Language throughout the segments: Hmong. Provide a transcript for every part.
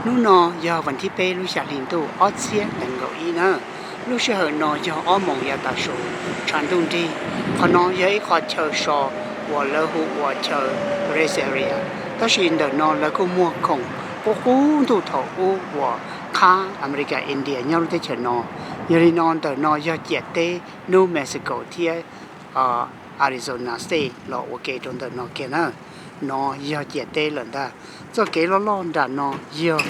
Hnub no yog vas thib peb lub xya hli ntuj ob txhiab nees nkaum ib na. Lub sij hawm no yog ob moos yav tav su tshav ntuj nrig. Qhov no yog ib qho chaw so uas lawv hu ua chaw rest area, tab sis ntawm no lawv kuj muag khoom qub qub ntuj thaum ub uas qhab America India nyob lub teb chaws no. Yog li no ntawm no yog ciam teb hnub Mexico thiab Arizona State los ua ke rau ntawm no kiag na. No yog ciam teb lawm ntag. Txoj kev loj loj nram no yog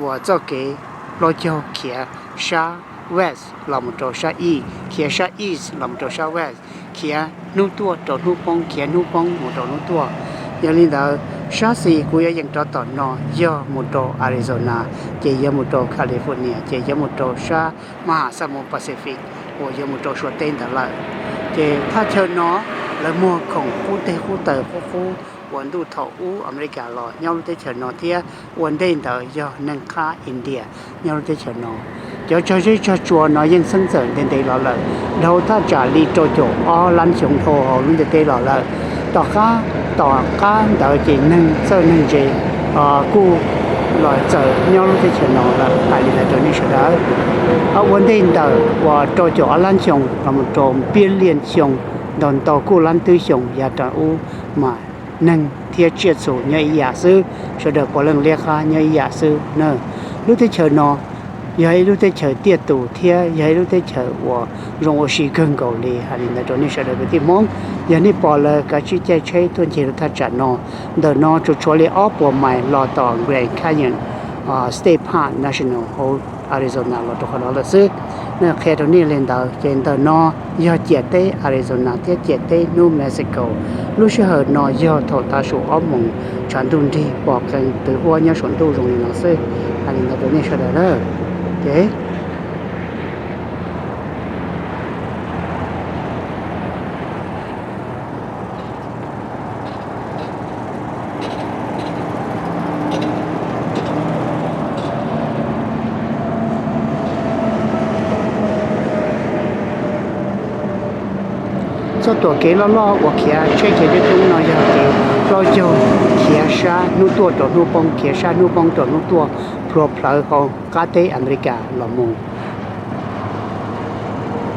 uas txoj kev plaub caug khiav sab west los mus rau sab east, khiav sab east los mus rau sab west, khiav hnub tuaj rau hnub poob, khiav hnub poob mus rau hnub tuaj. Yog li ntawd sab xis kuv yuav yeem rov tom no yog mus rau Arizona, ces yuav mus rau California, ces yuav mus rau sab maj has xab mus Pacific uas yuav mus rau Suav teb ntawd lawm. Ces thaj chaw no lawv muag khoom qub teg qub taw qub qub uas ntuj thaum ub America los nyob lub teb chaws no thiab ua ntej ntawd yog neeg qhab India nyob lub teb chaws no. Cov tsog zeb tsog tsua no yeej xeeb txawm ntev ntev los lawm, dhau thaj tsam li rau caum ob lab xyoo dhau hauv lub ntiaj teb los lawm. Tom qab, tom qab ntawd ces neeg txawj neeg ze kuj los txawm nyob lub teb chaws no lawm. Hais li ntawd rau nej sawv daws, ua ntej ntawm uas rau caum ob lab xyoo los mus rau peb liaj xyoo, ntau ntau kuj lab twb xyoo yav tas ub mas neeg thiab tsiaj txhu nyob ib yam xwb, sawv daws puav leej liab qab nyob ib yam xwb na. Lub teb chaws no yog ib lub teb chaws tiaj tus thiab yog ib lub teb chaws uas zoo ua si kawg nkaus li. Hais li ntawd rau nej sawv daws kwv tij Hmoob, yog nej pom lawv kav tsij caij tsheb tuaj ncig rau thaj tsam no. Ntawm no tsuas tshuav li ob puas mais los tom Grand Canyon State Park National hauv Arizona los rau qhov no lawm xwb. Qhia rau nej li ntawd ces ntawm no yog ciam teb Arizona thiab ciam teb New Mexico. Lub sij hawm no yog thaum tav su ob moos tshav ntuj nrig pom qee twv huab nyob saum ntuj zoo li no xwb. Hais li ntawd rau nej sawv daws na. Txoj tuam kev loj loj uas khiav tsheb khiav coob coob no yog kev plaub caug khiav sab hnub tuaj rau hnub poob, khiav sab hnub poob rau hnub tuaj plhuav plhawv hauv qab teb America los mus.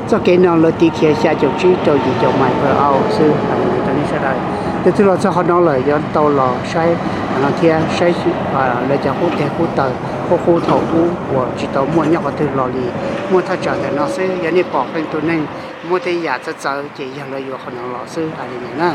Txoj kev no lawv tiv khiav xya caum tsib rau yim caum mais per hour xwb. Hais li ntawd rau nej sawv daws, tus twg los txog qhov no lawm yuav tau los saib no thiab saib lawv cov qub teg qub taw qub qub thaum ub uas tsis tau muaj nyob qhov twg los li, muaj thaj tsam ntawm no xwb. Yog nej pom qee tus neeg muaj tej yam txawv txawv ces yog lawv yuav qhov no los xwb. Hais li ntawd na.